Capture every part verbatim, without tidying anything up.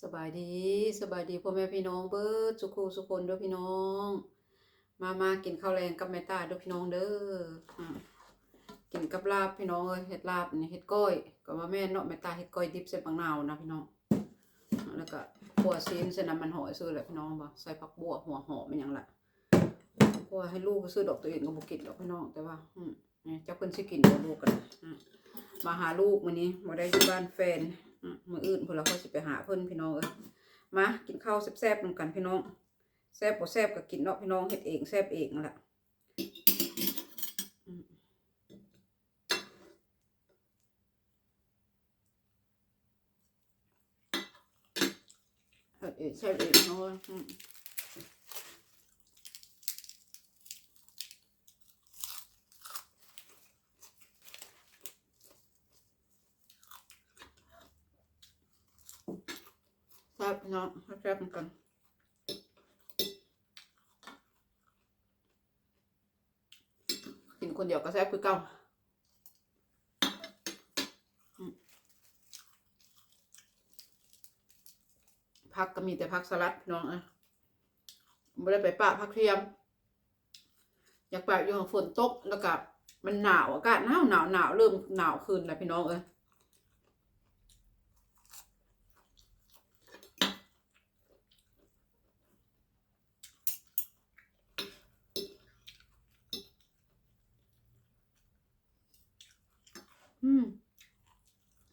สบายดี สบายดีพ่อแม่พี่น้องเบิดสุขูสุคนเด้อพี่น้อง มามากินข้าวแลงกับแม่ตาเด้อพี่น้องเด้อ อ่ะ กินกับลาบพี่น้องเอ้ย เฮ็ดลาบนี่เฮ็ดก้อย ก็ว่าแม่นเนาะ แม่ตาเฮ็ดก้อยดิบใส่บักนาวนะพี่น้อง แล้วก็ขั่วซีนใส่น้ำมันหอยซื่อแหละพี่น้อง บ่ใส่ผักบัวหัวหอมอิหยังล่ะ ขั่วให้ลูกซื่อดอก ตัวเองก็บ่กินดอกพี่น้อง แต่ว่า อืม นี่จักเพิ่นสิกินบ่ลูกกัน อืม มาหาลูกมื้อนี้ บ่ได้อยู่บ้านแฟน อืม มื้ออื่นพุ้นละค่อยสิไปหาเพิ่นพี่น้องเอ้ย มากินข้าวแซ่บๆนำกันพี่น้อง แซ่บบ่แซ่บก็กินเนาะพี่น้อง เฮ็ดเองแซ่บเองนั่นล่ะ อืม เฮ็ดเองแซ่บเองเนาะ อืม แซ่บเนาะ แซ่บเหมือนกัน กินคนเดียวก็แซ่บคือเก่า อืม ผักก็มีแต่ผักสลัดพี่น้องเอ้ย บ่ได้ไปปะผักเทียม อยากปะอยู่ ฝนตก แล้วก็มันหนาว อากาศหนาว หนาว หนาว เริ่มหนาวขึ้นแล้วพี่น้องเอ้ย อืม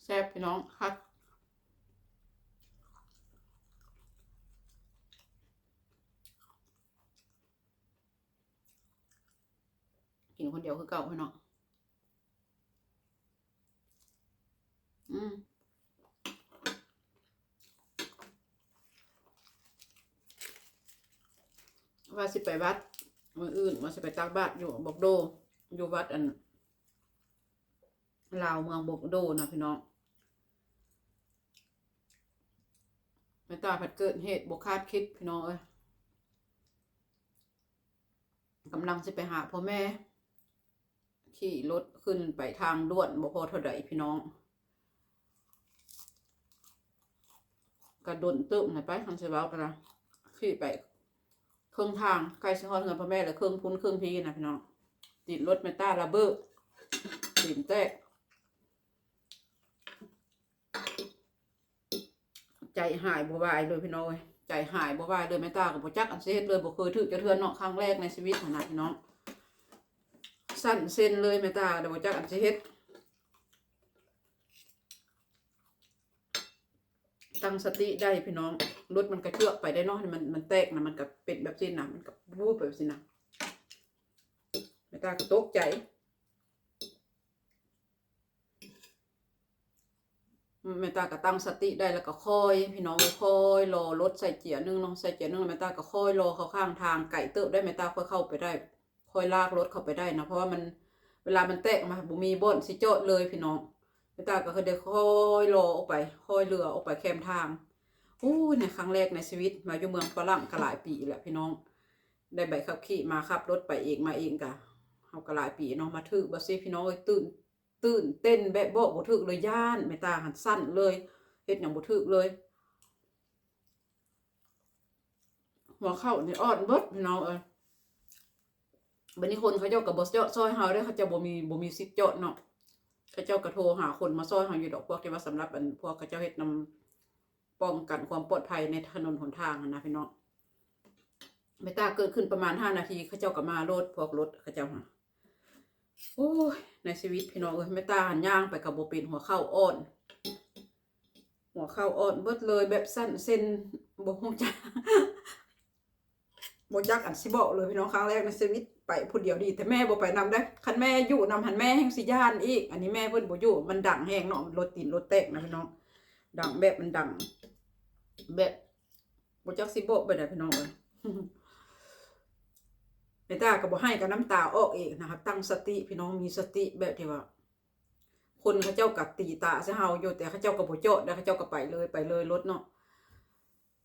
แซ่บพี่น้อง คัก กินคนเดียวคือเก่าพี่น้อง อืม ว่าสิไปวัด มื้ออื่นว่าสิไปตักบาตรอยู่บักโด อยู่วัดอัน ลาวเมืองบักโดนะพี่น้อง แม่ตาผัดเกิดเหตุบ่คาดคิดพี่น้องเอ้ย กำลังสิไปหาพ่อแม่ ขี่รถขึ้นไปทางด่วนบ่พอเท่าใดพี่น้อง กะดนเติบนะไป คันสิเว้ากันนะ ขี่ไป เครื่องทาง ใกล้สิฮอดเฮือนพ่อแม่แล้ว เครื่องพุ้นเครื่องพีนะพี่น้อง ติดรถแม่ตาระเบิด ตีนแตก ใจหายบ่วายเลยพี่น้องเอ้ย ใจหายบ่วายเลย แม่ตาก็บ่จักอันสิเฮ็ดเลย บ่เคยถืกจักเทื่อเนาะ ครั้งแรกในชีวิตหั้นนะพี่น้อง สั่นเซ็นเลย แม่ตาก็บ่จักอันสิเฮ็ด ตั้งสติได้พี่น้อง รถมันกระเทือกไปได้เนาะ มัน มันแตกนะ มันก็เป็นแบบนี้นะ มันก็บูบแบบนี้นะ แม่ตาก็ตกใจ แม่ตาก็ตั้งสติได้แล้วก็ค่อย พี่น้อง ค่อยรอรถใส่เกียร์หนึ่งเนาะ ใส่เกียร์หนึ่งแล้วแม่ตาก็ค่อยรอเข้าข้างทาง ไกลเติบได้ แม่ตาค่อยเข้าไปได้ ค่อยลากรถเข้าไปได้นะ เพราะว่ามัน เวลามันแตกมาบ่มีบ่อนสิจอดเลยพี่น้อง แม่ตาก็คือได้ค่อยรอออกไป ค่อยเรือออกไปแคมทาง อู้ย ในครั้งแรกในชีวิต มาอยู่เมืองฝรั่งก็หลายปีแล้วพี่น้อง ได้ใบขับขี่มาขับรถไปเองมาเองกะ เฮาก็หลายปีเนาะ มาถืกบ่สิพี่น้องเอ้ย ตื่น ตื่นเต้นแบบบอกบ่ถืกเลย ย้าน แม่ตาหั้นสั่นเลย เฮ็ดหยังบ่ถืกเลย หัวเข่านี่อ่อนเบิดพี่น้องเอ้ย บัดนี้คนเขาเจ้าก็บ่เจาะซอยเฮาเด้ เขาเจ้าบ่มี บ่มีสิทธิ์เจาะเนาะ เขาเจ้าก็โทรหาคนมาซอยเฮาอยู่ดอก พวกที่ว่าสำหรับอันพวกเขาเจ้าเฮ็ดนำ ป้องกันความปลอดภัยในถนนหนทางหั้นนะพี่น้อง แม่ตาเกิดขึ้นประมาณห้านาที เขาเจ้าก็มาโลด พวกรถเขาเจ้าหั้น โอ้ย ในชีวิตพี่น้องเอ้ย แม่ตาหั้นย่างไปก็บ่เป็น หัวเข่าอ่อน หัวเข่าอ่อนเบิดเลย แบบสั่นเซ็น บ่ฮู้จัก บ่จักอันสิบอกเลยพี่น้อง ครั้งแรกในชีวิต ไปผู้เดียว ดีแต่แม่บ่ไปนำเด้ คันแม่อยู่นำหั้นแม่แฮ่งสิย้านอีก อันนี้แม่เพิ่นบ่อยู่ มันดังแฮงเนาะ รถตีนรถแตกนะพี่น้อง ดังแบบมันดัง แบบ บ่จักสิบอกไปไดพี่น้องเอ้ย แม่ตาก็บ่ไห้ก็น้ำตาออกเองนะคะ ตั้งสติพี่น้อง มีสติแบบที่ว่า คนเขาเจ้าก็ตีตาใส่เฮาอยู่ แต่เขาเจ้าก็บ่จอดนะ เขาเจ้าก็ไปเลย ไปเลยรถเนาะ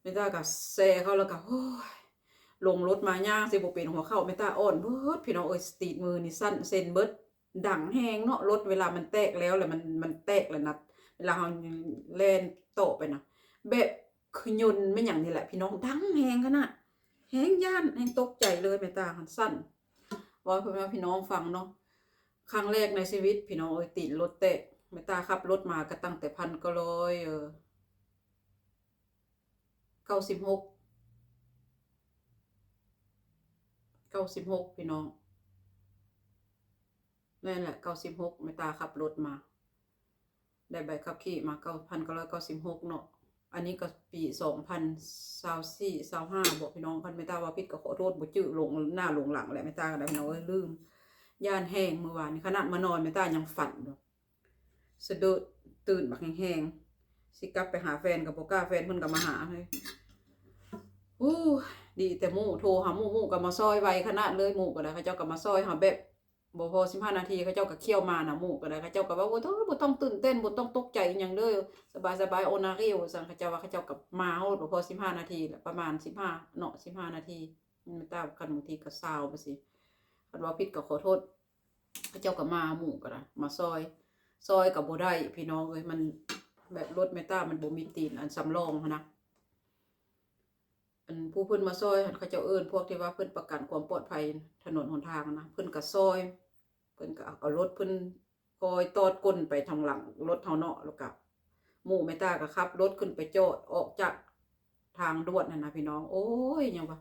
แม่ตาก็แซเขาแล้วก็ โอ้ย ลงรถมาย่างสิบ่เป็น หัวเข่าแม่ตาอ่อนเบิดพี่น้องเอ้ย สตีดมือนี่สั่นเซ็นเบิด ดังแฮงเนาะ รถเวลามันแตกแล้วแหละ มัน มันแตกแล้วนะ เวลาเฮาแล่นต่อไปนะ แบบ คือยนต์แม่นหยังนี่แหละพี่น้อง ดังแฮงขนาด แฮงย้านแฮงตกใจเลย แม่ตาหั้นสั่น เว้าให้พ่อแม่พี่น้องฟังเนาะ ครั้งแรกในชีวิตพี่น้องเอ้ย ตีนรถแตก แม่ตาขับรถมาก็ตั้งแต่พันเก้าร้อย เอ่อ เก้าสิบหก เก้าสิบหก พี่น้อง นั่นแหละ เก้าสิบหก แม่ตาขับรถมา ได้ใบขับขี่มา เก้า พันเก้าร้อยเก้าสิบหก เนาะ อันนี้ก็ปีสองพันซาวสี่ ซาวห้า บอกพี่น้อง คันแม่ตาว่าผิดก็ขอโทษ บ่จื้อ หลงหน้าหลงหลังแหละ แม่ตาก็ได้ พี่น้องเอ้ย ลืม ย้านแฮง มื้อวานนี้ ขนาดมานอน แม่ตายังฝันอยู่ สะดุดตื่นบักแฮงๆ สิกลับไปหาแฟนก็บ่กล้า แฟนเพิ่นก็มาหา เฮ้ย อู้ ดีแต่หมู่โทรหาหมู่ หมู่ก็มาซอยไวขนาดเลย หมู่ก็ได้ เขาเจ้าก็มาซอยเฮาแบบ บ่พอสิบห้านาที เขาเจ้าก็เคี่ยวมานะ หมู่ก็ได้ เขาเจ้าก็ว่า โอ้ย บ่ต้องตื่นเต้น บ่ต้องตกใจอิหยังเด้อ สบายๆ โอนาเรียว ว่าซั่น เขาเจ้าว่า เขาเจ้าก็มาฮอดบ่พอสิบห้านาทีละ ประมาณสิบห้าเนาะ สิบห้านาที แม่ตา คันบางทีก็ซาวไปสิ คันว่าผิดก็ขอโทษ เขาเจ้าก็มา หมู่ก็ได้ มาซอย ซอยก็บ่ได้ พี่น้องเอ้ย มันแบบรถแม่ตามันบ่มีตีนอันสำรองหั้นนะ อันผู้เพิ่นมาซอยหั้น เขาเจ้าเอิ้นพวกที่ว่าเพิ่นประกันความปลอดภัยถนนหนทางนะ เพิ่นก็ซอย เพิ่นก็เอารถเพิ่นคอยตอดก้นไปทางหลังรถเฮาเนาะ แล้วก็หมู่แม่ตาก็ขับรถขึ้นไปจอดออกจากทางด่วนหั้นนะพี่น้อง โอ้ย ยังว่า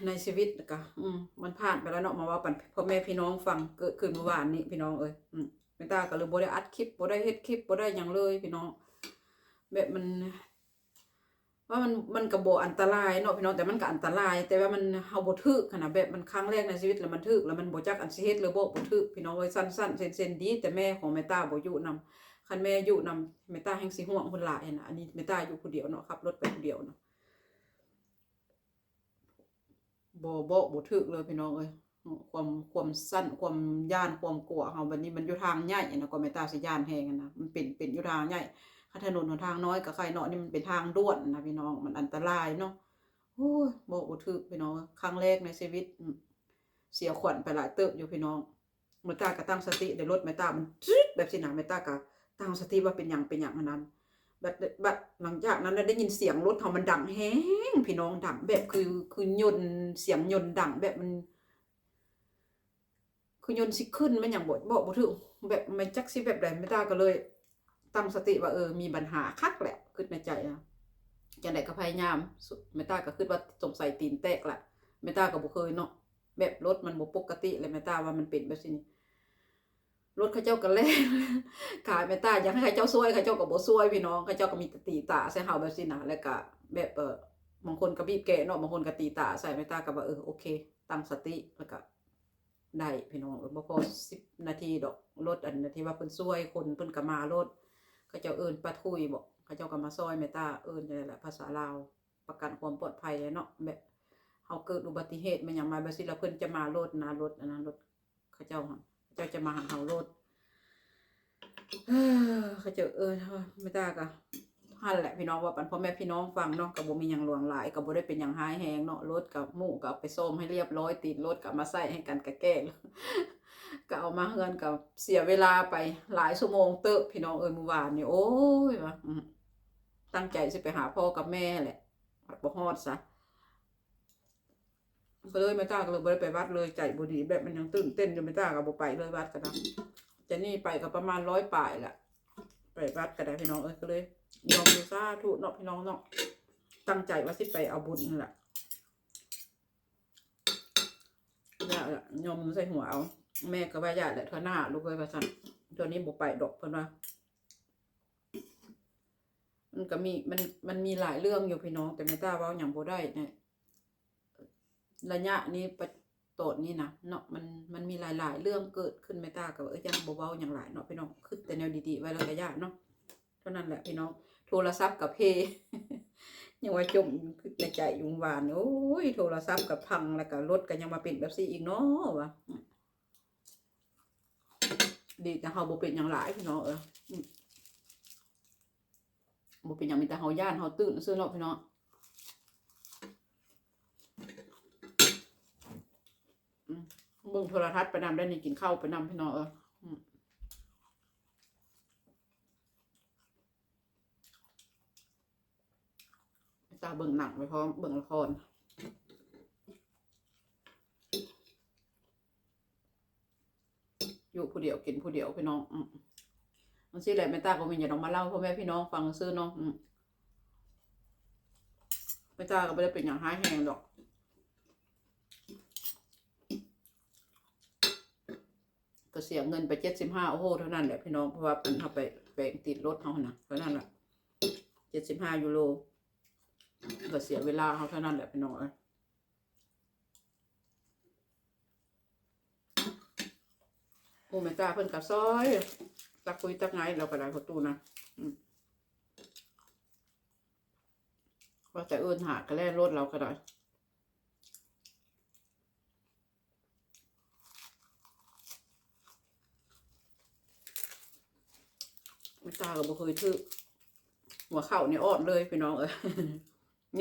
ในชีวิตก็ อืม มันผ่านไปแล้วเนาะ มาเว้าปันพ่อแม่พี่น้องฟัง เกิดขึ้นเมื่อวานนี้พี่น้องเอ้ย อืม แม่ตาก็เลยบ่ได้อัดคลิป บ่ได้เฮ็ดคลิป บ่ได้หยังเลยพี่น้อง แบบมัน ว่ามัน มันก็บ่อันตรายเนาะพี่น้อง แต่มันก็อันตราย แต่ว่ามัน เฮาบ่ถืกหั้นนะ แบบมันครั้งแรกในชีวิต แล้วมันถืก แล้วมันบ่จักอันสิเฮ็ดเลย บอกบ่ถืกพี่น้องเอ้ย สั่นๆ เซนๆ ดีแต่แม่ของแม่ตาบ่อยู่นำ คันแม่อยู่นำ แม่ตาแฮ่งสิห่วงเพิ่นหลายหั้นนะ อันนี้แม่ตาอยู่ผู้เดียวเนาะ ขับรถไปผู้เดียวเนาะ บ่ บอกบ่ถืกเลยพี่น้องเอ้ย ความ ความสั่น ความย้าน ความกลัวเฮา บัดนี้มันอยู่ทางใหญ่นะ ก็แม่ตาสิย้านแฮงนะ มันเป็น เป็นอยู่ทางใหญ่ คันถนนหนทางน้อยก็ไคเนาะ นี่มันเป็นทางด่วนนะพี่น้อง มันอันตรายเนาะ โอ้ย บอกบ่ถืกพี่น้อง ครั้งแรกในชีวิต อืม เสียขวัญไปหลายเติบอยู่พี่น้อง แม่ตาก็ตั้งสติ ได้รถแม่ตามันจึ๊ดแบบสินะ แม่ตาก็ตั้งสติว่าเป็นหยัง เป็นหยังอันนั้น บัด บัดหลังจากนั้นน่ะได้ยินเสียงรถเฮามันดังแฮงพี่น้อง ดังแบบคือ คือยนต์ เสียงยนต์ดังแบบมัน คือยนต์สิขึ้น มันหยังบ่ บอกบ่ถืก แบบมันจักสิแบบใด แม่ตาก็เลยตั้งสติว่า เออ มีปัญหาคักแหละ คิดในใจนะ จั่งใดก็พยายาม สุด แม่ตาก็คิดว่าสงสัยตีนแตกละ แม่ตาก็บ่เคยเนาะ แบบรถมันบ่ปกติเลย แม่ตาว่ามันเป็นแบบนี้ รถเขาเจ้าก็แล่น ขายแม่ตาอยากให้เขาเจ้าช่วย เขาเจ้าก็บ่ช่วยพี่น้อง เขาเจ้าก็มีแต่ตีตาใส่เฮาแบบนี้นะ แล้วก็แบบ เออ บางคนก็บีบแกเนาะ บางคนก็ตีตาใส่ แม่ตาก็ว่า เออ โอเค ตั้งสติ แล้วก็ได้พี่น้อง เออ บ่พอสิบนาทีดอก รถอันที่ว่าเพิ่นช่วยคน เพิ่นก็มา รถเขาเจ้าเอิ้นป้าทุยบ่ เขาเจ้าก็มาช่วยแม่ตา เอิ้นจั่งใดล่ะ ภาษาลาว ประกันความปลอดภัยเนาะ แบบเฮาเกิดอุบัติเหตุมาหยังมาแบบนี้ แล้วเพิ่นจะมา รถนะ รถอันนั้น รถเขาเจ้าหั่น เขาเจ้าจะมาหาเฮา รถ เออ เขาเจ้า เออ แม่ตาก็หั่นแหละพี่น้อง ว่าปันพ่อแม่พี่น้องฟังเนาะ ก็บ่มีหยังหลวงหลาย ก็บ่ได้เป็นหยังร้ายแรงเนาะ รถก็หมู่ก็เอาไปซ่อมให้เรียบร้อย ตีนรถก็เอามาใส่ให้กัน ก็แก้ ก็เอามาเฮือนก็เสียเวลาไปหลายชั่วโมงเติบพี่น้องเอ้ย มื้อวานนี่ โอ้ย ว่า อืม ตั้งใจสิไปหาพ่อกับแม่แหละ บ่ฮอดซะ ก็เลยแม่ตาก็เลยบ่ได้ไปวัดเลย ใจบ่ดี แบบมันยังตื่นเต้นอยู่ แม่ตาก็บ่ไปเลยวัดก็ได้ เจนี่ไปก็ประมาณร้อยปลายแหละ ไปวัดก็ได้พี่น้องเอ้ย ก็เลยยอมอยู่ สาธุเนาะพี่น้องเนาะ ตั้งใจว่าสิไปเอาบุญนั่นแหละ ย่าละ ยอมใส่หัวเอา แม่ก็ว่าอย่าแหละ เทื่อหน้าลูกเอ้ย ว่าซั่น เทื่อนี้บ่ไปดอกเพิ่นว่า มันก็มี มัน มันมีหลายเรื่องอยู่พี่น้อง แต่แม่ตาเว้าหยังบ่ได้เนี่ย ระยะนี้ปะ ตอนนี้นะเนาะ มัน มันมีหลายๆเรื่องเกิดขึ้น แม่ตาก็ว่า เอ้ย ยังบ่เว้าหยังหลายเนาะพี่น้อง คิดแต่แนวดีๆไว้แล้วก็ย่าเนาะ เท่านั้นแหละพี่น้อง โทรศัพท์ก็เพ ยังว่าจมคิดในใจอยู่หวาน โอ้ย โทรศัพท์ก็พัง แล้วก็รถก็ยังมาเป็นแบบนี้อีกเนาะวะ ดีแต่เฮาบ่เป็นหยังหลายพี่น้องเอ้ย อืม บ่เป็นหยัง มีแต่เฮาย่าน เฮาตื่นซื่อเนาะพี่น้อง อืม เบิ่งโทรทัศน์ไปนำ ได้นี่กินข้าวไปนำพี่น้องเอ้ย อืม อืม ตาเบิ่งหนังไปพร้อมเบิ่งละคร อยู่ผู้เดียวกินผู้เดียวพี่น้อง อืม มันสิแหละแม่ตาก็มีอย่างต้องมาเล่าพ่อแม่พี่น้องฟังซื่อเนาะ อืม แม่ตาก็ไม่ได้เป็นอย่างร้ายแรงดอก ก็เสียเงินไปเจ็ดสิบห้าโอ้โหเท่านั้นแหละพี่น้อง เพราะว่าเป็นเขาไปแปลงติดรถเขานะเท่านั้นแหละ เจ็ดสิบห้ายูโร ก็เสียเวลาเขาเท่านั้นแหละพี่น้องเอ้ย โอ้แม่ตาเพิ่นก็ซอย ตักคุยตักไงเราก็ได้ประตูนะ อืม ว่าแต่เอิ้นหาก็แล่นรถเราก็ได้ แม่ตาก็บ่เคยถือ หัวเข่านี่อ่อนเลยพี่น้องเอ้ย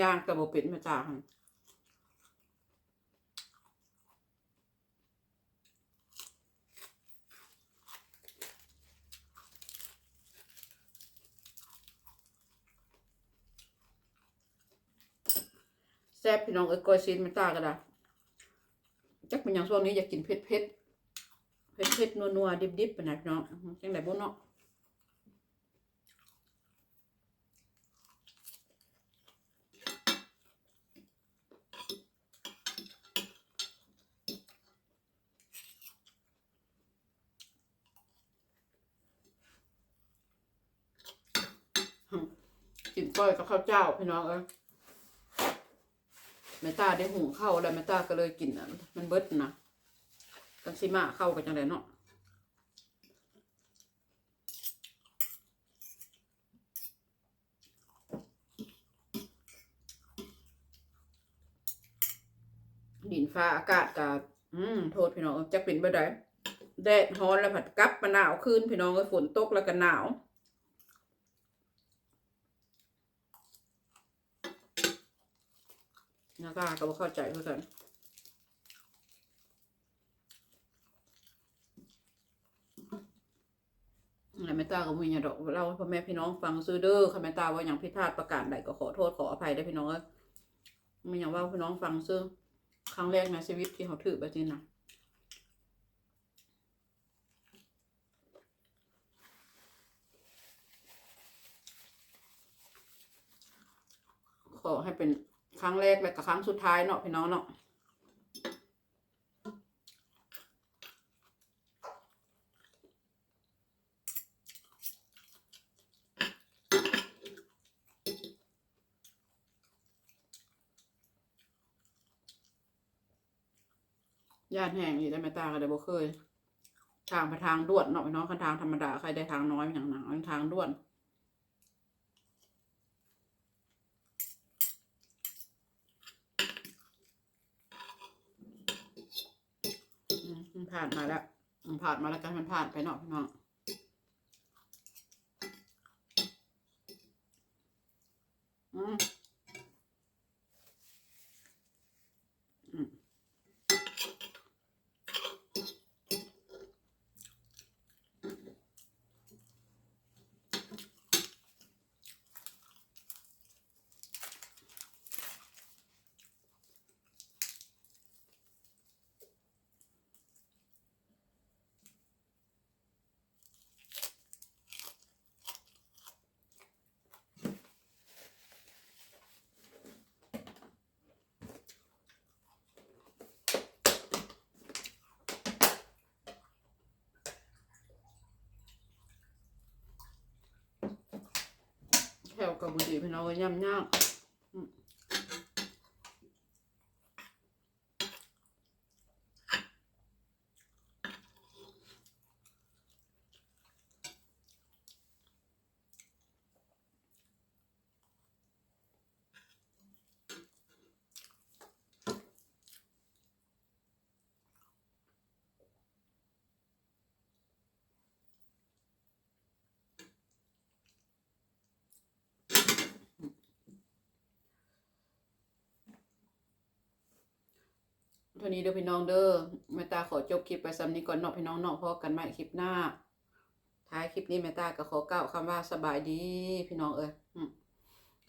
ย่างก็บ่เป็นแม่ตาหั่น แซ่บพี่น้องเอ้ย ก้อยซีนแม่ตาก็ได้ จักเป็นหยังช่วงนี้อยากกินเผ็ดเผ็ด เผ็ดเผ็ดนัวนัวดิบดิบๆ ไปนะพี่น้อง อื้อหือ จังได๋บุเนาะ กินก้อยกับข้าวเจ้าพี่น้องเอ้ย แม่ตาได้หุงข้าวแล้วแม่ตาก็เลยกินอันมันเบิดนะ กันสิมาเข้ากันจังได๋เนาะ ดินฟ้าอากาศก็ อืม โทษพี่น้อง จักเป็นบ่ได้ แดดร้อนแล้วผัดกลับมาหนาวคืนพี่น้องเอ้ย ฝนตกแล้วก็หนาว นะคะ ก็บ่เข้าใจคือกัน แล้วแม่ตาก็บ่มีหยังดอก เล่าให้พ่อแม่พี่น้องฟังซื่อเด้อ คันแม่ตาเว้าหยังผิดพลาดประการใดก็ขอโทษขออภัยเด้อพี่น้องเอ้ย มีหยังเว้าพี่น้องฟังซื่อ ครั้งแรกในชีวิตที่เขาถือแบบนี้นะ ขอให้เป็นครั้งแรกและก็ครั้งสุดท้ายเนาะพี่น้องเนาะ ย่านแห้งอีกแล้วแม่ตาก็ได้บ่เคย ทางไปทางด่วนเนาะพี่น้อง คันทางธรรมดาใครได้ทางน้อยอย่างนั้น อันทางด่วน อืม มันผ่านมาแล้ว มันผ่านมาแล้วกัน มันผ่านไปเนาะพี่น้อง อืม อืม แถวกับบุตรีพี่น้องย่ำยาก อืม เท่านี้เด้อพี่น้องเด้อ แม่ตาขอจบคลิปไปส่ำนี้ก่อนเนาะพี่น้องเนาะ พ้อกันใหม่คลิปหน้า ท้ายคลิปนี้แม่ตาก็ขอกล่าวคำว่าสบายดีพี่น้องเอ้ย อืม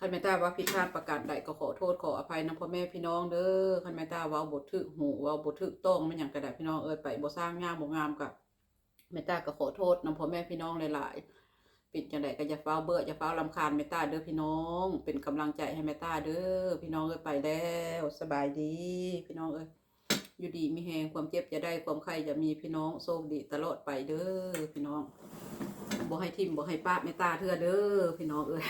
คันแม่ตาว่าผิดพลาดประการใดก็ขอโทษขออภัยนำพ่อแม่พี่น้องเด้อ คันแม่ตาเว้าบ่ถูกหูเว้าบ่ถูกต้องแม่นหยังก็ได้พี่น้องเอ้ย ไปบ่สร้างงามบ่งามก็ แม่ตาก็ขอโทษนำพ่อแม่พี่น้องหลายๆ เป็นจังใดก็อย่าฟ้าวเบื่ออย่าฟ้าวรำคาญแม่ตาเด้อพี่น้อง เป็นกำลังใจให้แม่ตาเด้อพี่น้องเอ้ย ไปแล้ว สบายดี พี่น้องเอ้ย อยู่ดีมีแฮง ความเจ็บอย่าได้ ความไข้อย่ามีพี่น้อง โชคดีตลอดไปเด้อพี่น้อง บ่ให้ถิ่มบ่ให้ปะแม่ตาเทื่อเด้อพี่น้องเอ้ย